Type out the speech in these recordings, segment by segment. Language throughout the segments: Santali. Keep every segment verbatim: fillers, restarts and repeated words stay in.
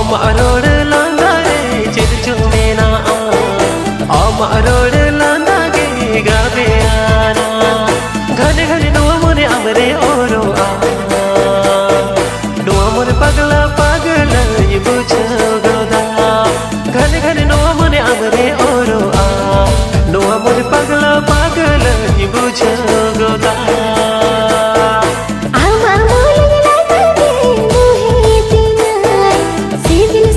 ᱟᱢᱟᱜ ᱨᱚᱲ ᱞᱟᱸᱫᱟ ᱨᱮ ᱪᱮᱫ ᱪᱚ ᱢᱮᱱᱟᱜᱼᱟ, ᱟᱢᱟᱜ ᱨᱚᱲ ᱞᱟᱸᱫᱟ ᱜᱮ ᱜᱟᱵᱮᱭᱟᱱᱟ᱾ ᱜᱷᱟᱱᱮ ᱜᱷᱟᱱᱮ ᱱᱚᱣᱟ ᱢᱚᱱᱮ ᱟᱢᱨᱮ ᱚᱨᱚᱜᱼᱟ, ᱱᱚᱣᱟ ᱢᱚᱱᱮ ᱯᱟᱜᱽᱞᱟ ᱯᱟᱜᱽᱞᱟᱧ ᱵᱩᱡᱷᱟᱹᱣ ᱜᱚᱫᱟ᱾ ᱜᱷᱟᱱᱮ ᱜᱷᱟᱱᱮ ᱱᱚᱣᱟ ᱢᱚᱱᱮ ᱟᱢᱨᱮ ᱚᱨᱚᱜᱼᱟ, ᱱᱚᱣᱟ ᱢᱚᱱᱮ ᱯᱟᱜᱽᱞᱟ ᱯᱟᱜᱽᱞᱟᱧ ᱵᱩᱡᱷᱟᱹᱣ ᱜᱚᱫᱟ᱾ ᱟᱢᱟᱜ ᱢᱚᱞᱤᱧ ᱞᱟᱜᱟᱱᱮ ᱢᱩᱦᱤ ᱛᱤᱧᱟᱭ, ᱥᱤᱵᱤᱞ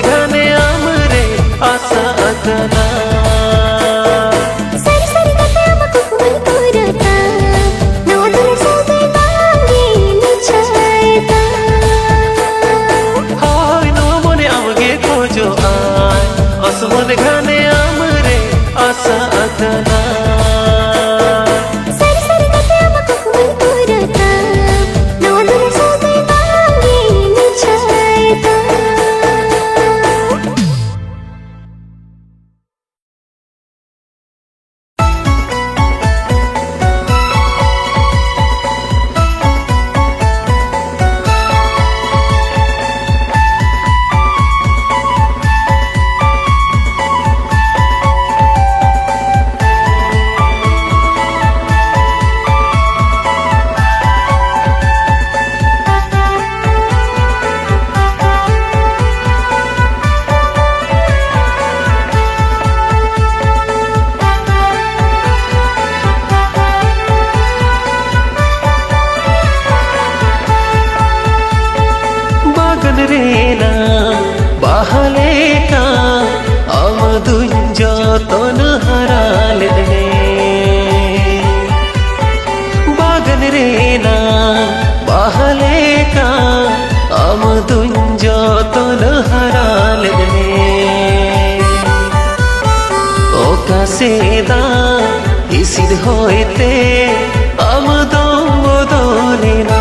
ᱜᱷᱟᱱᱮ ᱟᱢᱨᱮ ᱟᱥᱟ ᱟᱠᱟᱱᱟ᱾ ᱥᱟᱹᱨᱤ ᱥᱟᱹᱨᱤ ᱠᱟᱛᱮ ᱟᱢᱟᱜ ᱠᱩᱠᱢᱩᱧ ᱯᱩᱨᱟᱹᱣ ᱛᱟᱢ᱾ ᱱᱚᱣᱟ ᱫᱩᱞᱟᱹᱲ ᱥᱟᱹᱜᱟᱹᱭ ᱵᱟᱝᱜᱮ ᱢᱩᱪᱷᱟᱹᱭ ᱛᱟᱢ᱾ ᱦᱳᱭ, ᱱᱚᱣᱟ ᱢᱚᱱᱮ ᱟᱢᱜᱮ ᱠᱷᱚᱡᱚᱜᱼᱟᱭ᱾ ᱟᱥ ᱢᱚᱱᱮ ᱜᱷᱟᱱᱮ ᱟᱢᱨᱮ ᱟᱥᱟ ᱟᱠᱟᱱᱟ᱾ ᱥᱟᱹᱨᱤ ᱥᱟᱹᱨᱤ ᱠᱟᱛᱮ ᱟᱢᱟᱜ ᱠᱩᱠᱢᱩᱧ ᱯᱩᱨᱟᱹᱣ ᱛᱟᱢ᱾ ᱱᱚᱣᱟ ᱫᱩᱞᱟᱹᱲ ᱥᱟᱹᱜᱟᱹᱭ ᱵᱟᱝᱜᱮ ᱢᱩᱪᱷᱟᱹᱭ ᱛᱟᱢ᱾ ᱵᱟᱜᱟᱱ ᱨᱮᱱᱟᱜ ᱵᱟᱦᱟ ᱞᱮᱠᱟ ᱟᱢ ᱫᱩᱧ ᱡᱚᱛᱚᱱ ᱦᱟᱨᱟ ᱞᱮᱫ ᱢᱮ᱾ ᱵᱟᱜᱟᱱ ᱨᱮᱱᱟᱜ ᱵᱟᱦᱟ ᱞᱮᱠᱟ ᱟᱢ ᱫᱩᱧ ᱡᱚᱛᱚᱱ ᱦᱟᱨᱟ ᱞᱮᱫ ᱢᱮ᱾ ᱚᱠᱟ ᱥᱮᱫᱟᱜ ᱦᱤᱥᱤᱫ ᱦᱚᱭᱛᱮ ᱟᱢ ᱫᱚᱢ ᱵᱚᱫᱚᱞᱮᱱᱟ᱾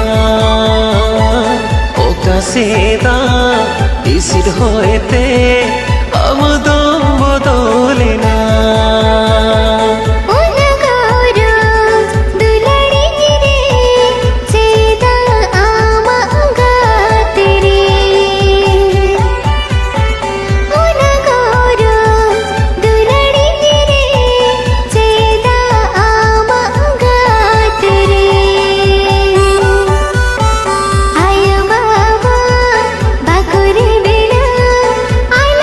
ᱚᱠᱟ ᱥᱮᱫᱟᱜ ᱦᱤᱥᱤᱫ ᱦᱚᱭᱛᱮ ᱟᱢ ᱫᱚᱢ ᱵᱚᱫᱚᱞᱮᱱᱟ᱾ ᱚᱱᱟ ᱜᱚᱨᱚᱡᱽ ᱫᱩᱞᱟᱹᱲᱤᱧ ᱨᱮ ᱪᱮᱫᱟᱜ ᱟᱢᱟᱜ ᱜᱟᱛᱮ ᱨᱮ? ᱚᱱᱟ ᱜᱚᱨᱚᱡᱽ ᱫᱩᱞᱟᱹᱲᱤᱧ ᱨᱮ ᱪᱮᱫᱟᱜ ᱟᱢᱟᱜ ᱜᱟᱛᱮ ᱨᱮ? ᱟᱭᱳ ᱵᱟᱵᱟ ᱵᱟᱠᱚ ᱨᱮᱵᱮᱱᱟ, ᱟᱭᱳ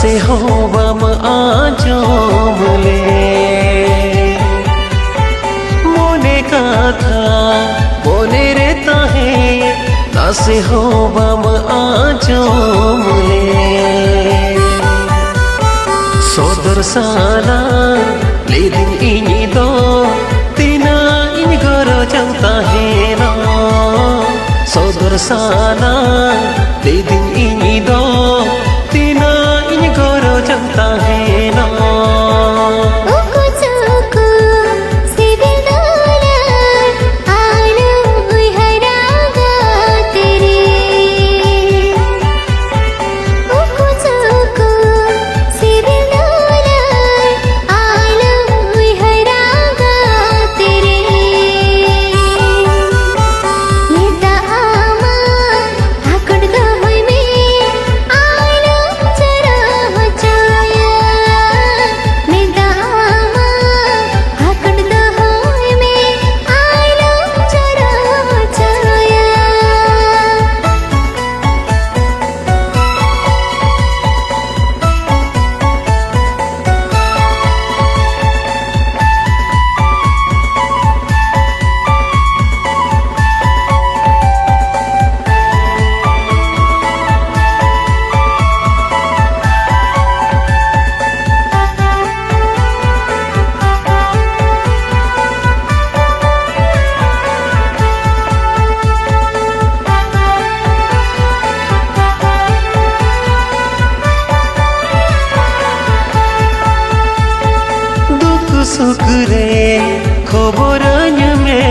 ᱛᱮᱦᱚᱸ ᱵᱟᱢ ᱟᱸᱡᱚᱢ ᱞᱮ᱾ ᱢᱚᱱᱮ ᱠᱟᱛᱷᱟ ᱢᱚᱱᱮ ᱨᱮ ᱛᱟᱦᱮᱸ, ᱱᱟᱥᱮ ᱦᱚᱸ ᱵᱟᱢ ᱟᱸᱡᱚᱢ ᱞᱮ᱾ ᱥᱚᱫᱚᱨ ᱥᱟᱱᱟ ᱞᱟᱹᱭᱫᱤᱧ ᱤᱧ ᱫᱚ, ᱛᱤᱱᱟᱹᱜ ᱤᱧ ᱜᱚᱨᱚᱡᱟᱢ ᱛᱟᱦᱮᱱᱟ᱾ ᱥᱚᱫᱚᱨ ᱥᱟᱱᱟ ᱞᱟᱹᱭᱫᱤᱧ ᱤᱧ ᱫᱚ, ᱛᱤᱱᱟᱹᱜ ᱤᱧ ᱜᱚᱨᱚᱡᱟᱢ ᱛᱟᱦᱮᱱᱟ᱾ ᱩᱠᱩ ᱪᱩᱠᱩ ᱥᱤᱵᱤᱞ ᱫᱩᱞᱟᱹᱲ, ᱟᱞᱚᱢ ᱩᱭᱦᱟᱹᱨᱟ ᱜᱟᱛᱮ ᱨᱮ᱾ ᱩᱠᱩ ᱪᱩᱠᱩ ᱥᱤᱵᱤᱞ ᱫᱩᱞᱟᱹᱲ, ᱟᱞᱚᱢ ᱩᱭᱦᱟᱹᱨᱟ ᱜᱟᱛᱮ ᱨᱮ᱾ ᱢᱮᱛᱟᱜ ᱟᱢᱟ ᱟᱠᱚᱴ ᱫᱚᱦᱚᱭ ᱢᱮ, ᱟᱞᱚᱢ ᱪᱚᱨᱚ ᱦᱚᱪᱚᱭᱟ᱾ ᱢᱮᱛᱟᱜ ᱟᱢᱟ ᱟᱠᱚᱴ ᱫᱚᱦᱚᱭ ᱢᱮ, ᱟᱞᱚᱢ ᱪᱚᱨᱚ ᱦᱚᱪᱚᱭᱟ᱾ ᱫᱩᱠ ᱥᱩᱠ ᱨᱮ ᱠᱷᱚᱵᱚᱨᱟᱹᱧ ᱢᱮ,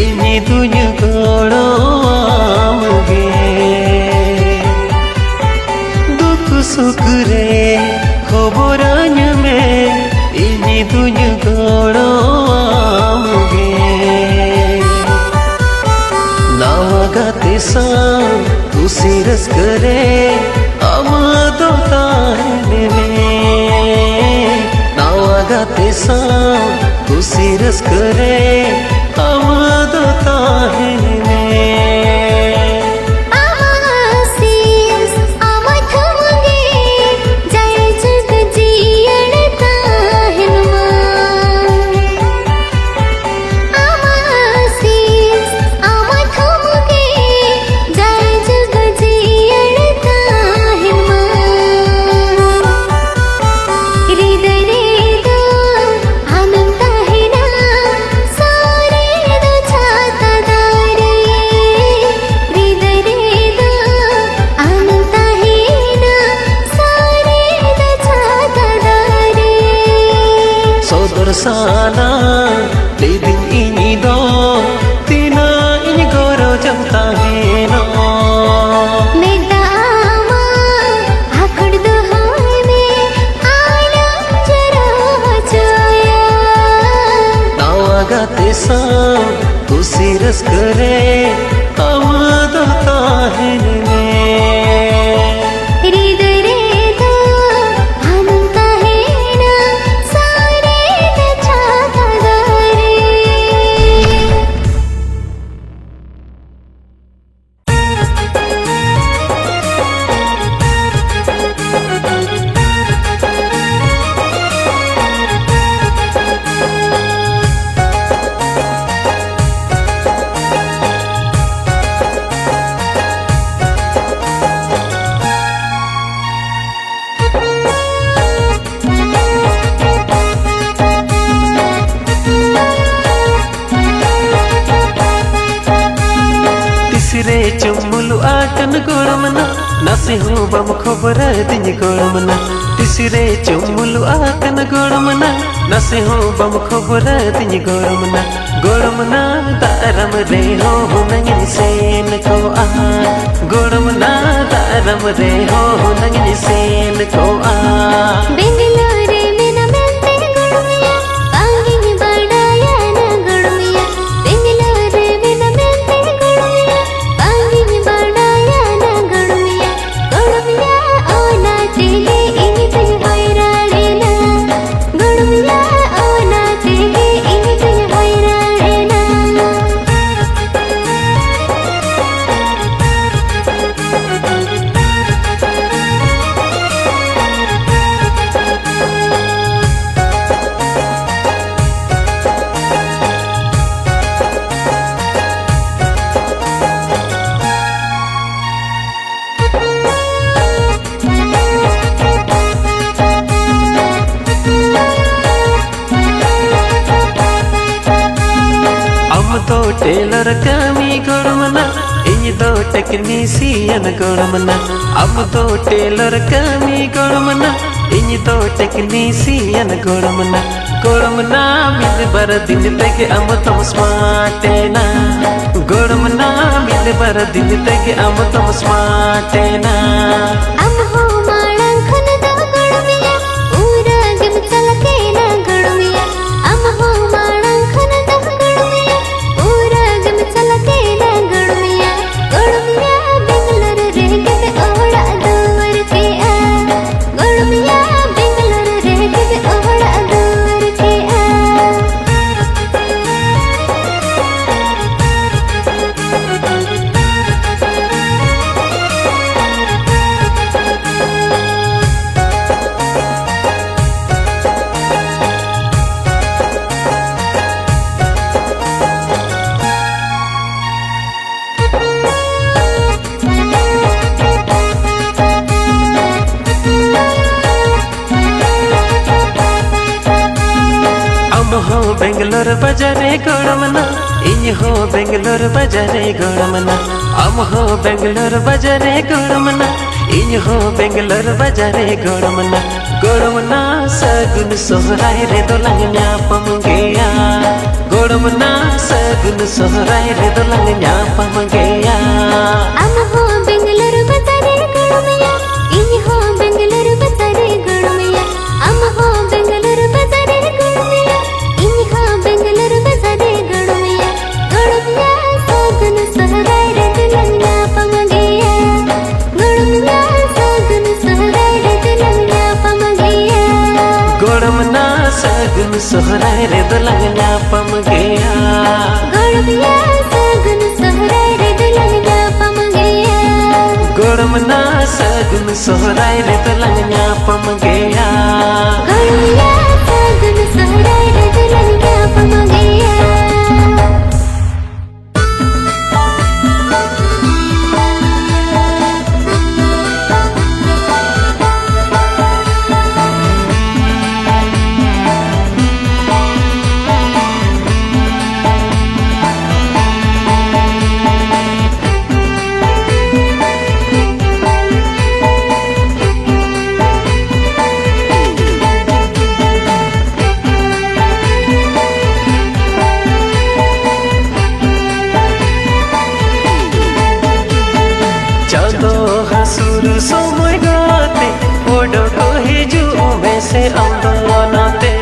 ᱤᱧ ᱫᱩᱧ ᱜᱚᱲᱚᱣᱟᱢ ᱜᱮ᱾ ᱫᱩᱠ ᱥᱩᱠ ᱨᱮ ᱠᱷᱚᱵᱚᱨᱟᱹᱧ ᱢᱮ, ᱤᱧ ᱫᱩᱧ ᱜᱚᱲᱚᱣᱟᱢ ᱜᱮ᱾ ᱱᱟᱣᱟ ᱜᱟᱛᱮ ᱥᱟᱶ ᱠᱩᱥᱤ ᱨᱟᱹᱥᱠᱟᱹ ᱨᱮ ᱟᱢ ᱫᱚ ᱛᱟᱦᱮᱱ ᱢᱮ᱾ ᱱᱟᱣᱟ ᱜᱟᱛᱮ ᱥᱟᱶ ᱠᱩᱥᱤ ᱨᱟᱹᱥᱠᱟᱹ ᱨᱮ ᱟᱢ ᱫᱚ ᱛᱟᱦᱮᱱ ᱢᱮ᱾ ᱟᱢᱟᱜ ᱟᱥᱤᱥ, ᱟᱢᱟᱜ ᱛᱷᱩᱢ ᱜᱮ ᱞᱟᱹᱭᱫᱟᱹᱧ ᱤᱧ ᱫᱚ ᱛᱤᱱᱟᱹᱜ ᱤᱧ ᱜᱚᱨᱚᱡᱟᱢ ᱛᱟᱦᱮᱱᱟ᱾ ᱢᱮᱫ ᱫᱟᱜ ᱟᱢᱟᱜ ᱦᱟᱠᱷᱚᱲ ᱫᱚᱦᱚᱭ ᱢᱮ, ᱟᱞᱚᱢ ᱡᱚᱨᱚ ᱦᱚᱪᱚᱭᱟ᱾ ᱱᱟᱣᱟ ᱜᱟᱛᱮ ᱥᱟᱶ ᱠᱩᱥᱤ ᱨᱟᱹᱥᱠᱟᱹ ᱨᱮ ᱟᱢ ᱫᱚ ᱛᱟᱦᱮᱱ ᱢᱮ᱾ ᱦᱨᱤᱫᱟᱹᱭ ᱨᱮᱫᱚ ᱟᱞᱚᱢ ᱛᱟᱦᱮᱱᱟ, ᱥᱟᱨᱮᱡ ᱪᱷᱟᱛᱟ ᱫᱟᱨᱮ᱾ ᱛᱤᱥᱨᱮ ᱪᱚᱢ ᱢᱩᱞᱩᱜ ᱟᱠᱟᱱ ᱜᱚᱲᱚᱢᱱᱟ, ᱱᱟᱥᱮ ᱦᱚᱸ ᱵᱟᱢ ᱠᱷᱚᱵᱚᱨ ᱟᱹᱫᱤᱧ ᱜᱚᱲᱚᱢᱱᱟ᱾ ᱛᱤᱥᱨᱮ ᱪᱚᱢ ᱢᱩᱞᱩᱜ ᱟᱠᱟᱱ ᱜᱚᱲᱚᱢᱱᱟ, ᱱᱟᱥᱮ ᱦᱚᱸ ᱵᱟᱢ ᱠᱷᱚᱵᱚᱨ ᱟᱹᱫᱤᱧ ᱜᱚᱲᱚᱢᱱᱟ᱾ ᱜᱚᱲᱚᱢᱱᱟ ᱫᱟᱨᱟᱢ ᱨᱮᱦᱚᱸ ᱦᱩᱱᱟᱹᱝ ᱤᱧ ᱥᱮᱱ ᱠᱚᱜᱼᱟ᱾ ᱜᱚᱲᱚᱢᱱᱟ ᱫᱟᱨᱟᱢ ᱨᱮᱦᱚᱸ ᱦᱩᱱᱟᱹᱝ ᱤᱧ ᱥᱮᱱ ᱠᱚᱜᱼᱟ᱾ ᱵᱮᱝᱜᱟᱞᱳᱨ ᱨᱮ ᱢᱮᱱᱟ ᱢᱮᱱᱛᱮ ᱜᱚᱲᱚᱢᱮᱭᱟ, ᱵᱟᱝ ᱤᱧ ᱵᱟᱰᱟᱭᱟ ᱱᱟ ᱜᱚᱲᱚᱢᱮᱭᱟ᱾ ᱵᱮᱝᱜᱟᱞᱳᱨ ᱨᱮ ᱢᱮᱱᱟ ᱢᱮᱱᱛᱮ ᱜᱚᱲᱚᱢᱮᱭᱟ, ᱵᱟᱝ ᱤᱧ ᱵᱟᱰᱟᱭᱟ ᱱᱟ ᱜᱚᱲᱚᱢᱮᱭᱟ᱾ ᱜᱚᱲᱚᱢᱮᱭᱟ ᱚᱱᱟ ᱛᱮᱜᱮ ᱤᱧ ᱫᱚᱧ ᱦᱚᱭᱨᱟᱱ ᱮᱱᱟ᱾ ᱜᱚᱲᱚᱢᱮᱭᱟ ᱚᱱᱟ ᱛᱮᱜᱮ ᱤᱧ ᱫᱚᱧ ᱦᱚᱭᱨᱟᱱ ᱮᱱᱟ᱾ ᱟᱢ ᱫᱚ ᱴᱮᱞᱚᱨ ᱠᱟᱹᱢᱤ ᱜᱚᱲᱚᱢᱱᱟ, ᱤᱧ ᱫᱚ ᱴᱮᱠᱱᱤᱥᱤᱭᱟᱱ ᱜᱚᱲᱚᱢᱱᱟ᱾ ᱟᱢ ᱫᱚ ᱴᱮᱞᱚᱨ ᱠᱟᱹᱢᱤ ᱜᱚᱲᱚᱢᱱᱟ, ᱤᱧ ᱫᱚ ᱴᱮᱠᱱᱤᱥᱤᱭᱟᱱ ᱜᱚᱲᱚᱢ ᱱᱟ, ᱜᱚᱲᱚᱢ ᱱᱟ, ᱢᱤᱫ ᱵᱟᱨ ᱫᱤᱱ ᱛᱮᱜᱮ ᱟᱢ ᱫᱚᱢ ᱥᱢᱟᱨᱴ ᱮᱱᱟ᱾ ᱜᱚᱲᱚᱢ ᱱᱟ, ᱢᱤᱫ ᱵᱟᱨ ᱫᱤᱱ ᱛᱮᱜᱮ ᱟᱢ ᱫᱚᱢ ᱥᱢᱟᱨᱴ ᱮᱱᱟ᱾ ᱟᱢ ᱦᱚᱸ ᱢᱟᱲᱟᱝ ᱠᱷᱚᱱ ᱫᱚ ᱜᱚᱲᱚᱢᱤᱭᱟ, ᱯᱩᱨᱟᱹ ᱜᱮᱢ ᱪᱟᱞᱟᱠᱮᱱᱟ ᱜᱚᱲᱚᱢᱤᱭᱟ᱾ ᱟᱢ ᱦᱚᱸ ᱢᱟᱲᱟᱝ ᱠᱷᱚᱱ ᱫᱚ ᱜᱚᱲᱚᱢᱤᱭᱟ, ᱯᱩᱨᱟᱹ ᱜᱮᱢ ᱪᱟᱞᱟᱠᱮᱱᱟ ᱜᱚᱲᱚᱢᱤᱭᱟ᱾ ᱜᱚᱲᱚᱢᱤᱭᱟ, ᱵᱮᱝᱜᱟᱞᱳᱨ ᱨᱮ ᱜᱮᱢ ᱚᱲᱟᱜ ᱫᱩᱣᱟᱹᱨ ᱠᱮᱜᱼᱟ᱾ ᱜᱚᱲᱚᱢᱤᱭᱟ, ᱵᱮᱝᱜᱟᱞᱳᱨ ᱨᱮ ᱜᱮᱢ ᱚᱲᱟᱜ ᱫᱩᱣᱟᱹᱨ ᱠᱮᱜᱼᱟ᱾ ᱟᱢ ᱦᱚᱸ ᱵᱮᱝᱜᱟᱞᱳᱨ ᱵᱟᱡᱟᱨ ᱨᱮ ᱜᱚᱲᱚᱢ ᱱᱟ, ᱤᱧ ᱦᱚᱸ ᱵᱮᱝᱜᱟᱞᱳᱨ ᱵᱟᱡᱟᱨ ᱨᱮ ᱜᱚᱲᱚᱢ ᱱᱟ᱾ ᱟᱢ ᱦᱚᱸ ᱵᱮᱝᱜᱟᱞᱳᱨ ᱵᱟᱡᱟᱨ ᱨᱮ ᱜᱚᱲᱚᱢ ᱱᱟ, ᱤᱧ ᱦᱚᱸ ᱵᱮᱝᱜᱟᱞᱳᱨ ᱵᱟᱡᱟᱨ ᱨᱮ ᱜᱚᱲᱚᱢ ᱱᱟ᱾ ᱜᱚᱲᱚᱢ ᱱᱟ, ᱥᱟᱹᱜᱩᱱ ᱥᱚᱦᱨᱟᱭ ᱨᱮᱫᱚ ᱞᱟᱝ ᱧᱟᱯᱟᱢ ᱜᱮᱭᱟ᱾ ᱜᱚᱲᱚᱢ ᱱᱟ, ᱥᱟᱹᱜᱩᱱ ᱥᱚᱦᱨᱟᱭ ᱨᱮᱫᱚ ᱞᱟᱝ ᱧᱟᱯᱟᱢ ᱜᱮᱭᱟ᱾ ᱟᱢ ᱦᱚᱸ ᱵᱮᱝᱜᱟᱞᱳᱨ ᱵᱟᱡᱟᱨ ᱨᱮ ᱜᱚᱲᱚᱢᱤᱭᱟ, ᱤᱧ ᱦᱚᱸ ᱵᱮᱝᱜᱟᱞᱳᱨ ᱵᱟᱡᱟᱨ ᱨᱮ ᱜᱚᱲᱚᱢᱤᱭᱟ᱾ ᱟᱢ ᱦᱚᱸ ᱵᱮᱝᱜᱟᱞᱳᱨ ᱵᱟᱡᱟᱨ ᱨᱮ ᱜᱚᱲᱚᱢᱤᱭᱟ, ᱤᱧ ᱦᱚᱸ ᱵᱮᱝᱜᱟᱞᱳᱨ ᱵᱟᱡᱟᱨ ᱨᱮ ᱜᱚᱲᱚᱢᱤᱭᱟ᱾ ᱜᱚᱲᱚᱢᱤᱭᱟ, ᱥᱟᱹᱜᱩᱱ ᱥᱚᱦᱨᱟᱭ ᱨᱮᱫᱚ ᱞᱟᱝ ᱧᱟᱯᱟᱢ ᱜᱮᱭᱟ᱾ ᱜᱚᱲᱚᱢᱤᱭᱟ, ᱥᱟᱹᱜᱩᱱ ᱥᱚᱦᱨᱟᱭ ᱨᱮᱫᱚ ᱞᱟᱝ ᱧᱟᱯᱟᱢ ᱜᱮᱭᱟ᱾ ᱜᱚᱲᱚᱢ ᱱᱟ, ᱥᱟᱹᱜᱩᱱ ᱥᱚᱦᱨᱟᱭ ᱨᱮᱫᱚ ᱞᱟᱝ ᱧᱟᱯᱟᱢ ᱜᱮᱭᱟ᱾ ᱜᱚᱲᱚᱢᱤᱭᱟ, ᱥᱟᱹᱜᱩᱱ ᱥᱚᱦᱨᱟᱭ ᱨᱮᱫᱚ ᱞᱟᱝ ᱧᱟᱯᱟᱢ ᱜᱮᱭᱟ᱾ ᱜᱚᱲᱚᱢ ᱱᱟ, ᱥᱟᱹᱜᱩᱱ ᱥᱚᱦᱨᱟᱭ ᱨᱮᱫᱚ ᱞᱟᱝ ᱧᱟᱯᱟᱢ ᱜᱮᱭᱟ᱾ ᱜᱚᱲᱚᱢᱤᱭᱟ, ᱥᱟᱹᱜᱩᱱ ᱥᱚᱦᱨᱟᱭ ᱨᱮᱫᱚ ᱞᱟᱝ ᱧᱟᱯᱟᱢ ᱜᱮᱭᱟ᱾ ᱥᱚᱢᱚᱭ ᱜᱟᱛᱮ ᱚᱰᱚᱠ ᱦᱤᱡᱩᱜ ᱢᱮᱥᱮ ᱟᱢ ᱫᱚ ᱱᱚᱛᱮ᱾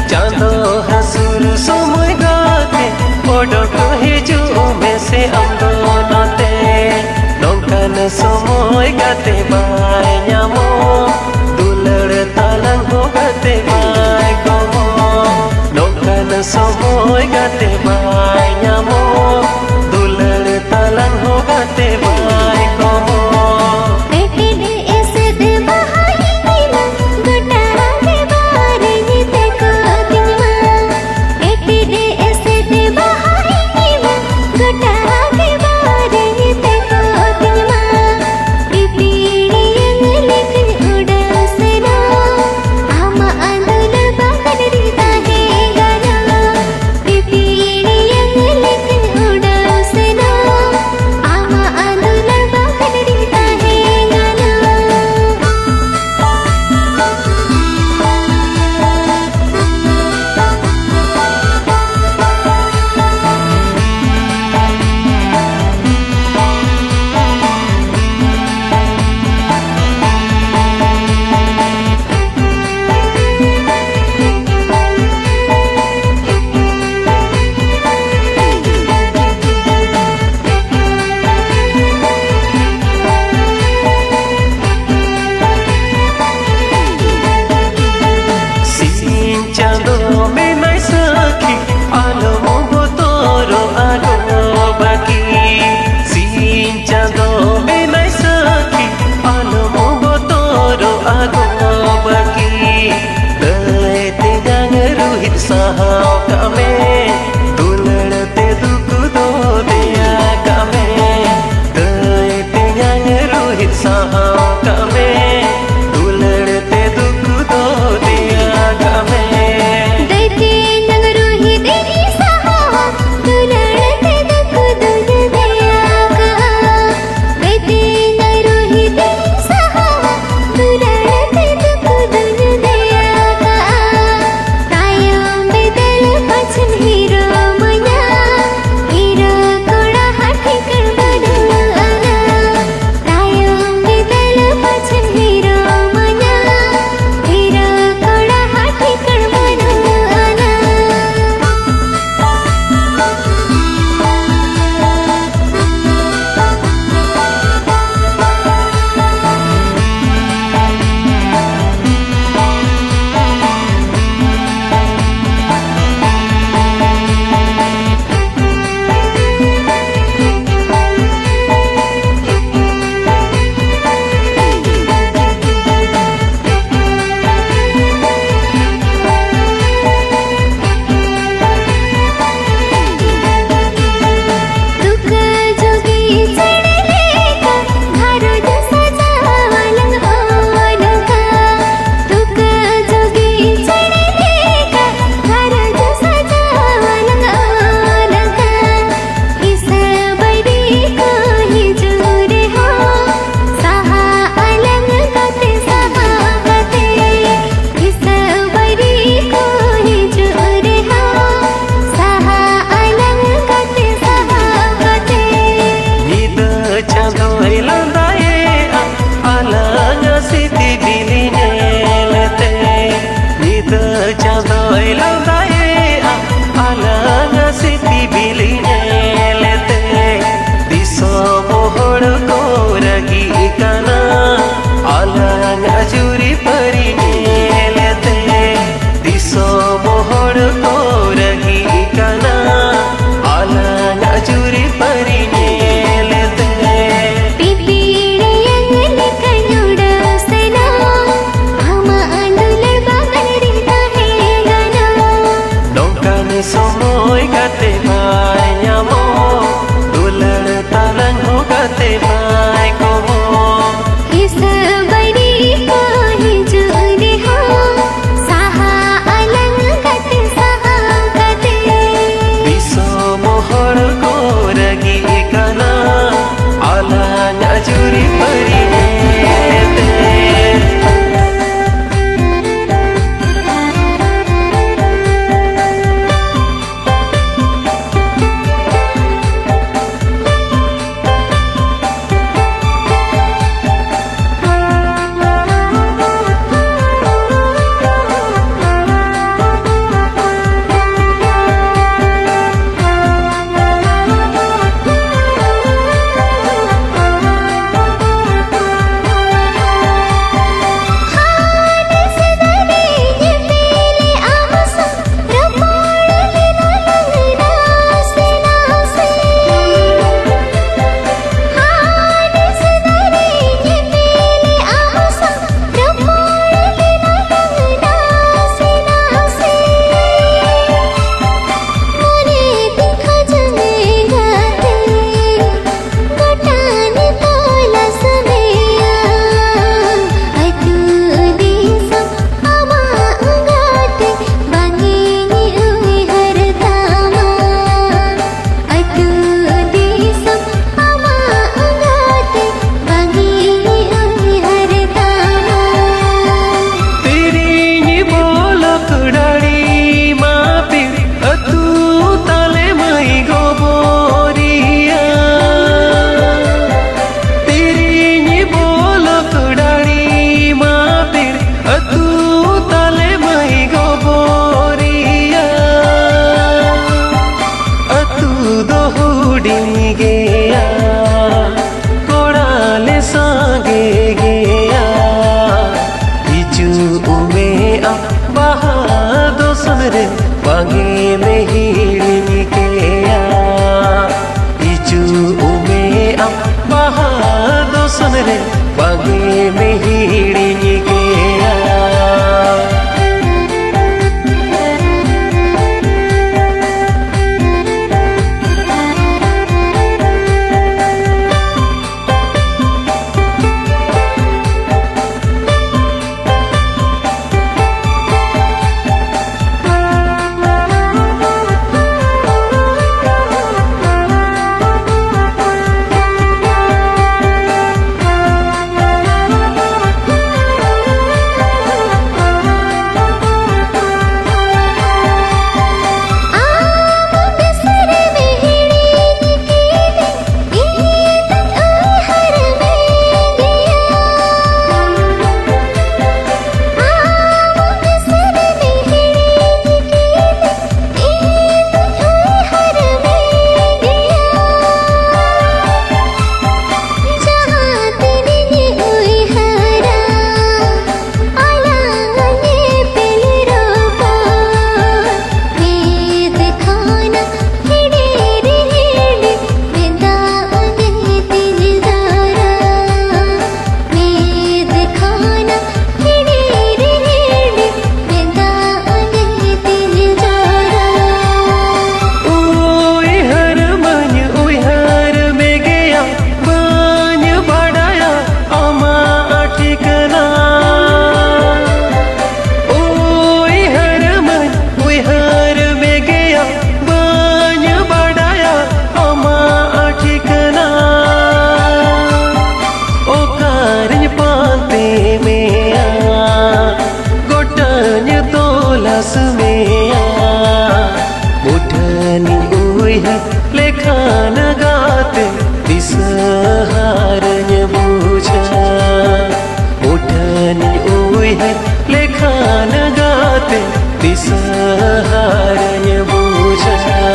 ᱪᱟᱸᱫᱚ ᱦᱟᱹᱥᱩᱨ ᱥᱚᱢᱚᱭ ᱜᱟᱛᱮ ᱚᱰᱚᱠ ᱦᱤᱡᱩᱜ ᱢᱮᱥᱮ ᱟᱢ ᱫᱚ ᱱᱚᱛᱮ᱾ ᱱᱚᱝᱠᱟᱱ ᱥᱚᱢᱚᱭ ᱜᱟᱛᱮ ᱵᱟᱭ ᱧᱟᱢᱚᱜ, ᱫᱩᱞᱟᱹᱲ ᱛᱟᱞᱟᱝ ᱦᱚᱸ ᱜᱟᱛᱮ ᱵᱟᱭ ᱠᱚᱢᱚᱜ᱾ ᱱᱚᱝᱠᱟᱱ ᱥᱚᱢᱚᱭ ᱜᱟᱛᱮ ᱵᱟᱭ ᱧᱟᱢᱚᱜ, ᱫᱩᱞᱟᱹᱲ ᱛᱟᱞᱟᱝ ᱦᱚᱸ ᱜᱟᱛᱮ ᱵᱟᱭ ᱠᱚᱢᱚᱜ᱾ ᱮᱴᱮᱫ ᱮᱥᱮᱫ ᱵᱟᱦᱟ ᱤᱫᱤ ᱢᱟ, ᱜᱚᱴᱟ ᱜᱮ ᱵᱟᱨᱮᱧ ᱛᱮᱠᱚ ᱛᱤᱧ ᱢᱟ᱾ ᱮᱴᱮᱫ ᱮᱥᱮᱫ ᱵᱟᱦᱟ ᱤᱫᱤ ᱢᱟ, ᱜᱚᱴᱟ ᱜᱮ ᱵᱟᱨᱮᱧ ᱛᱮᱠᱚ ᱛᱤᱧ ᱢᱟ᱾ ᱯᱤᱯᱤᱲᱤᱭᱟᱹᱝ ᱞᱮᱠᱟᱧ ᱩᱰᱟᱹᱣ ᱥᱮᱱᱚᱜ, ᱟᱢᱟᱜ ᱟᱸᱫᱳᱞ ᱵᱟᱜᱟᱱ ᱨᱮ ᱛᱟᱦᱮᱸ ᱜᱟᱱᱚᱜ᱾ ᱯᱤᱯᱤᱲᱤᱭᱟᱹᱝ ᱞᱮᱠᱟᱧ ᱩᱰᱟᱹᱣ ᱦᱳᱭ ᱜᱟᱛᱮ ᱵᱟᱭ ᱧᱟᱢᱚᱜ, ᱫᱩᱞᱟᱹᱲ ᱛᱟᱞᱟᱝ ᱦᱚᱸ ᱜᱟᱛᱮ ᱵᱟᱭ ᱠᱚᱢᱚᱜ᱾ ᱦᱤᱥᱟᱹ ᱵᱟᱹᱭᱨᱤ ᱠᱚ ᱦᱤᱡᱩᱜ ᱨᱮᱦᱚᱸ, ᱥᱟᱦᱟ ᱟᱞᱟᱝ ᱜᱟᱛᱮ ᱥᱟᱦᱟ ᱠᱟᱛᱮ᱾ ᱫᱤᱥᱚᱢ ᱦᱚᱲ ᱠᱚ ᱨᱟᱹᱜᱤᱜ ᱠᱟᱱᱟ, ᱟᱞᱟᱝᱟᱜ ᱡᱩᱨᱤ ᱯᱟᱹᱨᱤ ᱧᱮᱞᱛᱮ᱾ ᱩᱭᱦᱟᱹᱨ ᱞᱮᱠᱷᱟᱱ ᱜᱟᱛᱮ ᱫᱤᱥᱟᱹ ᱦᱟᱨᱟᱧ ᱵᱩᱡᱷᱟᱹᱣᱟ᱾ ᱢᱩᱴᱷᱟᱹᱱᱤᱧ ᱩᱭᱦᱟᱹᱨ ᱞᱮᱠᱷᱟᱱ ᱜᱟᱛᱮ ᱫᱤᱥᱟᱹ ᱦᱟᱨᱟᱧ ᱵᱩᱡᱷᱟᱹᱣᱟ᱾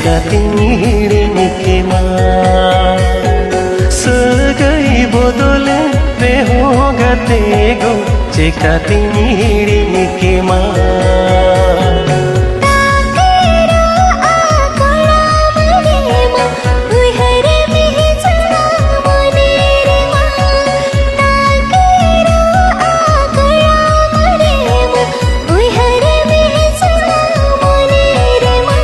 ᱪᱮᱠᱟᱛᱤᱧ ᱦᱤᱲᱤᱧ ᱠᱮᱢᱟ? ᱥᱟᱹᱜᱟᱹᱭ ᱵᱚᱫᱚᱞᱮᱱ ᱨᱮᱦᱚᱸ ᱜᱟᱛᱮ ᱜᱚ, ᱪᱮᱠᱟᱛᱤᱧ ᱦᱤᱲᱤᱧ ᱠᱮᱢᱟ? ᱛᱟᱠᱮᱨᱚᱜᱼᱟ ᱠᱚᱲᱟᱢ ᱨᱮᱢᱟ, ᱩᱭᱦᱟᱹᱨ ᱢᱮ ᱡᱟᱱᱟᱢ ᱢᱚᱱᱮ ᱨᱮᱢᱟ᱾ ᱛᱟᱠᱮᱨᱚᱜᱼᱟ ᱠᱚᱲᱟᱢ ᱨᱮᱢᱟ, ᱩᱭᱦᱟᱹᱨ ᱢᱮ ᱡᱟᱱᱟᱢ ᱢᱚᱱᱮ ᱨᱮᱢᱟ᱾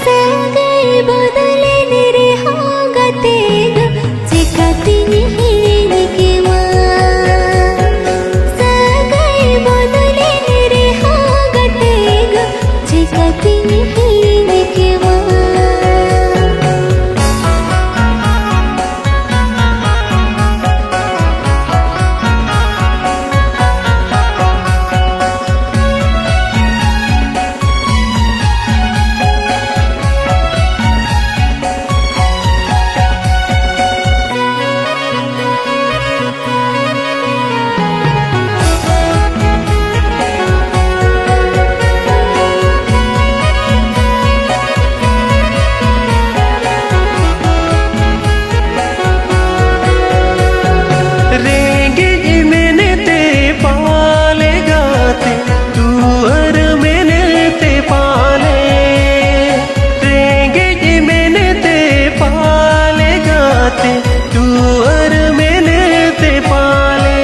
ᱥᱟᱹᱜᱟᱹᱭ ᱵᱚᱫᱚᱞᱮᱱ ᱨᱮᱦᱚᱸ ᱜᱟᱛᱮ ᱜᱚ, ᱪᱮᱠᱟᱛᱤᱧ ᱦᱤᱲᱤᱧ ᱠᱮᱢᱟ? ᱥᱟᱹᱜᱟᱹᱭ ᱵᱚᱫᱚᱞᱮᱱ ᱨᱮᱦᱚᱸ ᱜᱟᱛᱮ ᱜᱚ, ᱪᱮᱠᱟᱛᱤᱧ ᱦᱤᱲᱤᱧ ᱠᱮᱢᱟ? ᱨᱮᱸᱜᱮᱡ ᱢᱮᱱᱛᱮ ᱯᱟᱞᱮ ᱜᱟᱛᱮ, ᱛᱩᱣᱟᱹᱨ ᱢᱮᱱᱛᱮ ᱯᱟᱞᱮ᱾ ᱨᱮᱸᱜᱮᱡ ᱢᱮᱱᱛᱮ ᱯᱟᱞᱮ ᱜᱟᱛᱮ, ᱛᱩᱣᱟᱹᱨ ᱢᱮᱱᱛᱮ ᱯᱟᱞᱮ᱾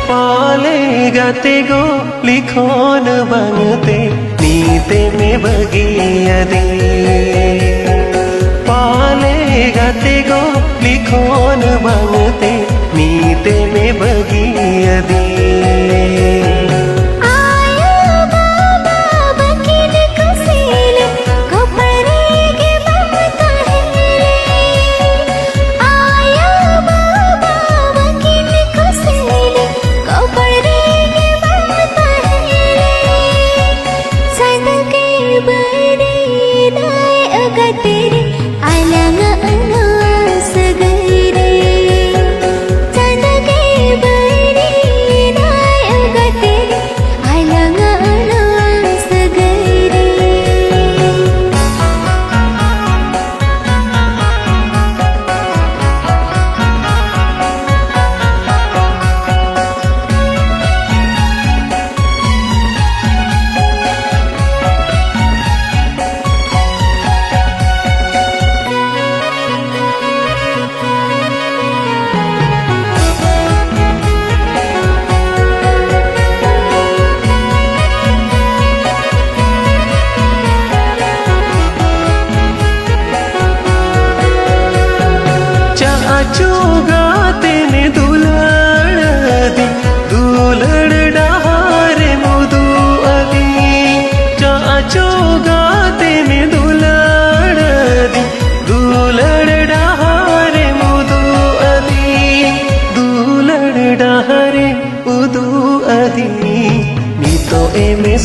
ᱯᱟᱞᱮ ᱜᱟᱛᱮ ᱜᱚ, ᱞᱤᱠᱷᱚᱱ ᱵᱟᱝᱛᱮ ᱱᱤᱛᱮᱢ ᱵᱟᱹᱜᱤᱭᱟᱫᱤᱧ᱾ ᱯᱟᱞᱮ ᱜᱟᱛᱮ ᱜᱚ, ᱞᱤᱠᱷᱚᱱ ᱵᱟᱝᱛᱮ ᱱᱤᱛᱮᱢ ᱵᱟᱹᱜᱤᱭᱟᱫᱤᱧ᱾ ᱟᱭᱳ ᱵᱟᱵᱟ ᱵᱟᱹᱠᱤᱱ ᱠᱩᱥᱤ ᱞᱮ ᱠᱚᱯᱟᱨᱮ ᱜᱮ ᱵᱟᱝ ᱛᱟᱦᱮᱸ ᱞᱮ᱾ ᱟᱭᱳ ᱵᱟᱵᱟ ᱵᱟᱹᱠᱤᱱ ᱠᱩᱥᱤ ᱞᱮ ᱠᱚᱯᱟᱨᱮ ᱜᱮ ᱵᱟᱝ ᱛᱟᱦᱮᱸ ᱞᱮ᱾ ᱪᱟᱸᱫᱚ ᱜᱮ ᱵᱟᱹᱲᱤᱡ ᱮᱱᱟᱭ ᱜᱟᱛᱮ ᱨᱮ, ᱟᱞᱟᱝᱟᱜ ᱱᱚᱣᱟ ᱥᱟᱹᱜᱟᱹᱭ ᱨᱮ᱾ ᱪᱟᱸᱫᱚ ᱜᱮ ᱵᱟᱹᱲᱤᱡ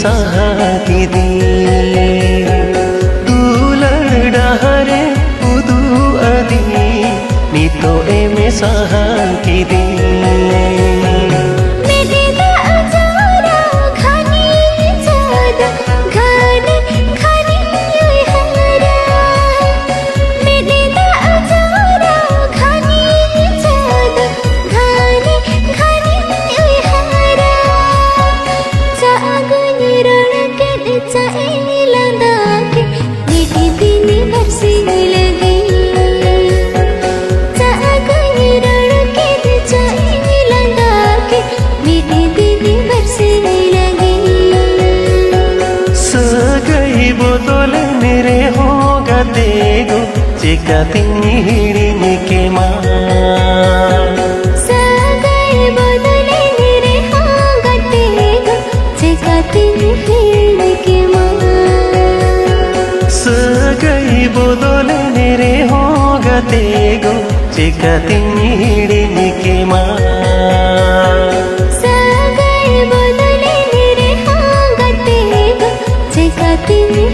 ᱥᱟᱦᱟ ᱠᱤᱫᱤᱧ, ᱫᱩᱞᱟᱹᱲ ᱰᱟᱦᱟᱨᱮ ᱩᱫᱩᱜ ᱟᱹᱫᱤᱧ, ᱱᱤᱛᱚᱜ ᱮᱢ ᱥᱟᱦᱟ ᱠᱤᱫᱤᱧ᱾ ᱢᱮᱫ ᱫᱟᱜ ᱡᱚᱨᱚ ᱜᱷᱟᱱᱮ ᱪᱟᱸᱫᱚ, ᱜᱷᱟᱱᱮ ᱜᱷᱟᱱᱮ ᱩᱭᱦᱟᱹᱨᱟ᱾ ᱢᱮᱫ ᱫᱟᱜ ᱡᱚᱨᱚ ᱜᱷᱟᱱᱮ ᱪᱟᱸᱫᱚ, ᱜᱷᱟᱱᱮ ᱜᱷᱟᱱᱮ ᱩᱭᱦᱟᱹᱨᱟ᱾ ᱪᱟ ᱟᱹᱜᱩᱧ ᱨᱚᱲ ᱠᱮᱫ, ᱪᱟ ᱤᱧ ᱞᱟᱸᱫᱟ ᱠᱮᱫ, ᱢᱤᱫ ᱫᱤᱱ ᱵᱟᱨᱥᱤᱧ ᱞᱟᱹᱜᱤᱫ᱾ ᱪᱟ ᱟᱹᱜᱩᱧ ᱨᱚᱲ ᱠᱮᱫ, ᱪᱟ ᱤᱧ ᱞᱟᱸᱫᱟ ᱠᱮᱫ, ᱢᱤᱫ ᱫᱤᱱ ᱵᱟᱨᱥᱤᱧ ᱞᱟᱹᱜᱤᱫ᱾ ᱥᱟᱹᱜᱟᱹᱭ ᱵᱚᱫᱚᱞᱮᱱ ᱨᱮᱦᱚᱸ ᱜᱟᱛᱮ ᱜᱚ, ᱪᱮᱠᱟᱛᱤᱧ ᱦᱤᱲᱤᱧ ᱠᱮᱢᱟ? ᱥᱟᱹᱜᱟᱹᱭ ᱵᱚᱫᱚᱞᱮᱱ ᱨᱮᱦᱚᱸ ᱜᱟᱛᱮ ᱜᱚ, ᱪᱮᱠᱟᱛᱤᱧ ᱦᱤᱲᱤᱧ ᱠᱮᱢᱟ? ᱥᱟᱹᱜᱟᱹᱭ ᱵᱚᱫᱚᱞᱮᱱ ᱨᱮᱦᱚᱸ ᱜᱟᱛᱮ ᱜᱚ, ᱪᱮᱠᱟᱛᱤᱧ ᱦᱤᱲᱤᱧ ᱠᱮᱢᱟ? ᱥᱟᱹᱜᱟᱹᱭ ᱵᱚᱫᱚᱞᱮᱱ ᱨᱮᱦᱚᱸ ᱜᱟᱛᱮ ᱜᱚ, ᱪᱮᱠᱟᱛᱤᱧ